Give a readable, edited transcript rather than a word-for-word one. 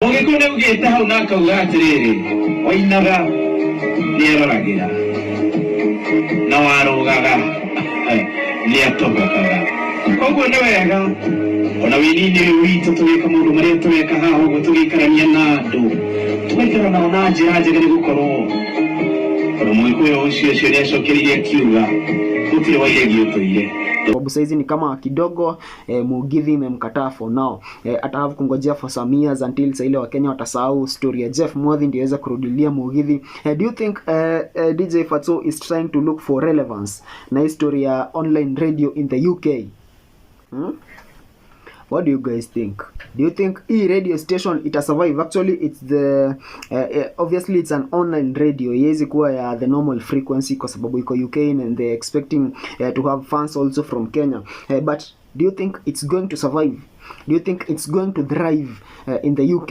Mũgĩkũyũ nĩ augĩte hau na akauga atĩrĩrĩ, wainaga nĩ eroragĩra na warũgaga nĩ atobokaga. Koguo nĩ wega ona wĩini-inĩ ũyũ witũ tũgĩka maũndũ marĩa tũreka haha ũguo, tũgĩikarania na andũ, tũgaikara nao na njĩra njega, nĩ gũkorwo ona Mũgĩkũyũ ũcio ũcio nĩ acokereire akiuga gũtirĩ wairegi ũtũire. Sababu saizi ni kama kidogo Mugithi imemkataa for now. Ata have kungojea for some years until saa ile Wakenya watasahau story ya Jeff Mwathi ndio aweze kurudilia Mugithi. Do you think DJ Fatxo is trying to look for relevance na hii story ya online radio in the UK? Hmm? What do you guys think? Do you think hii radio station ita survive? Actually, it's the obviously it's an online radio, iwezi kuwa ya the normal frequency kwa sababu iko UK and they're expecting to have fans also from Kenya. But do you think it's going to survive? Do you think it's going to thrive in the UK?